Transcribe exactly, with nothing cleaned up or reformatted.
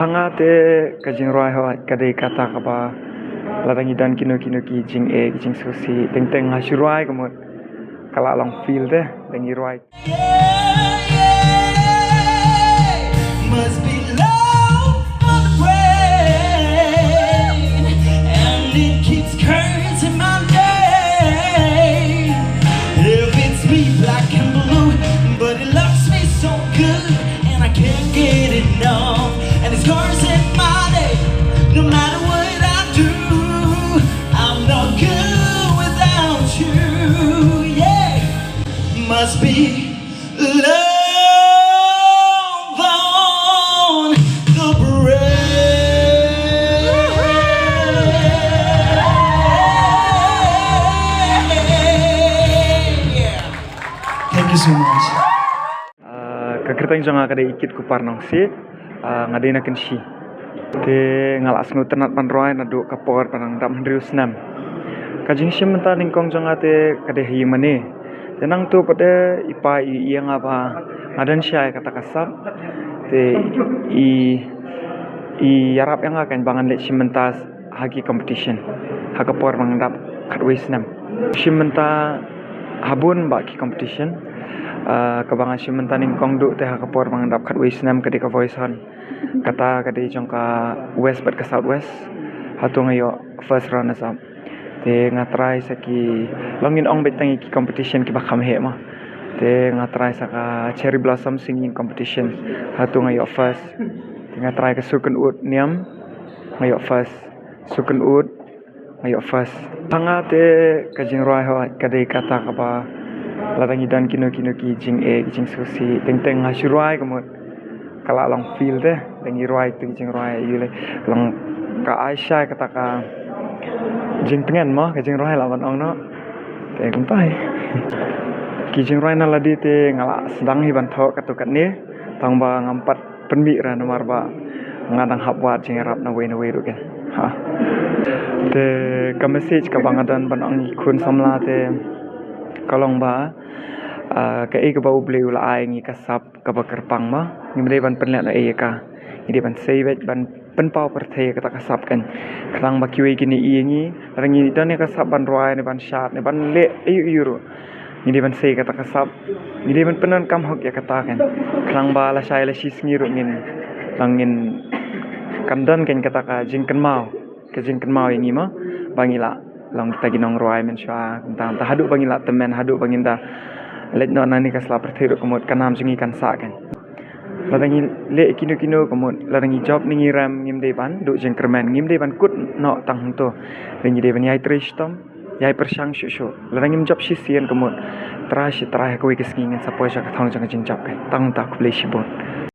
Hanga te ka jingrwai hoi ka dei kata kaba lada ngi don kino kino ki jingeh, ki jingsngewsih, teng teng nga shu rwai ka mut ka la long feel te da ngi rwai. Must be love for the brain, and it keeps cursing my name. If it's me, black and blue, but it loves me so good, and I can't get enough. And it's cursing my name, no matter what I do, I'm not good without you. Yeah, must be love on the brain. Thank you so much. Ah, ka kyrteng jong nga ka dei Ikit Kupar Nongsiej. Ah, nga dei na Kynshi. Te nga la sngewtynnat ban rwai naduh ka por ba nang dap hynriew snem. Ka jingshim bynta nyngkong jong nga te ka dei ha ïingmane. Te nangtu pat de i pa i ïa nga ba nga don shai kata ka sap. Te i i ïarap ïa nga kan ba ngan leit shim bynta ha ki competition ha ka por ba ngan dap khatwei snem. Shim bynta ha bun ba ki competition. Ah, kaba nga shim bynta nyngkong duh te ha ka por ba ngan dap khatwei snem ka dei ka Voice Hunt. Kata ka dei jong ka West bad ka South West. Hato nga ïoh first runners up. Te nga try sa ki, long ngin ong beit tang ïa ki competition kiba kham heh ma. Te nga try sa ka Cherry Blossom Singing Competition. Hato nga ïoh first. Te nga try ka Sur Kynut Niam, nga ïoh first. Sur Kynut, nga ïoh first. Hanga te ka jingrwai hoi ka dei kata kaba lada ngi don kino kino ki jingeh, ki jingsngewsih, teng teng nga shu rwai ka mut ka la long feel te da ngi rwai te ki jingrwai ïa u lei. Long ka ai shai kata ka jingtngen ma ka jingrwai la ban ong noh. Te kumta hi. Ki jingrwai na lade te nga la sdang hi ban thoh katto katne, tang ba ngam pat pynmih re namar ba nga dang hap wad jingïarap na wei na wei ruh ke. Ha. Te ka message kaba nga don ban ong ïa ki khun samla te ka long ba, ah, kaei kaba U Blei u la ai ngi ka sap kaba kyrpang ma, ngim dei ban pynleh na ei ïa ka. Ngi dei ban sei beit ban pynpaw pyrthei ïa kata ka sap kan. Khnang ba kiwei kin ïohi ïa ngi, lada ngi don ïa ka sap ban rwai ne ban shad ne ban leh aïu aïu ruh, ngi dei ban sei kata ka sap, ngi dei ban pyndonkam hok ïa kata kan. Khnang ba lashai lashisngi ruh ngin, ba ngin kan don kan kata ka jingkynmaw, ka jingkynmaw ïa ngi ma, ba ngi la long kita ki nongrwai mynshuwa, kumta, kumta haduh ba ngi la tymmen, haduh ba ngin da leit noh na kane ka sla pyrthei ruh ka mut ka nam jong ngi kan sah kan. Lada ngi leh kino kino ka mut, lada ngi jop ne ngi rem, ngim dei ban duh jingkyrmen, ngim dei ban kut noh tang hangto. Lada ngi dei ban ïai trei shitom, ïai pyrshang shuh shuh. Lada ngim jop shisien ka mut, trai shi trai ha kawei ka sngi ngin sa poi sha ka thong jong ka jingjop kan. Tang hangta, khublei shibun.